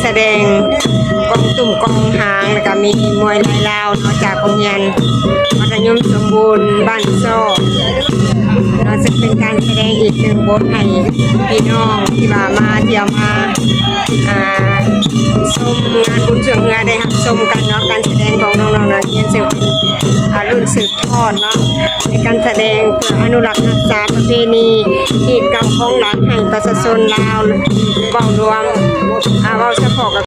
ສະແດງກອງຕຸ້ມກອງຫາງ ແລ້ວກໍມີມວຍລາຍລາວເນາະ ຈາກໂຮງຮຽນມັດທະຍົມສົມບູນບ້ານຊອກເນາະ ເຊິ່ງເປັນການສະແດງອີກໜຶ່ງບົດໃຫ້ພີ່ນ້ອງທີ່ວ່າມາທ່ຽວມາ ອ່າ ຊົມງານບຸນຊ່ວງເຮືອໄດ້ຮັບຊົມກັນເນາະ ການສະແດງຂອງນ້ອງໆນັກຮຽນ ເຊິ່ງເປັນ ອ່າ ລຸ້ນສືບທອດເນາະ ໃນການສະແດງເພື່ອອະນຸລັກຮັກສາປະເພນີຮີດເກົ່າຄອງຫຼັງໃຫ້ປະຊາຊົນລາວເວົ້າລວມ ອ່າ ເວົ້າສະເພາະກໍ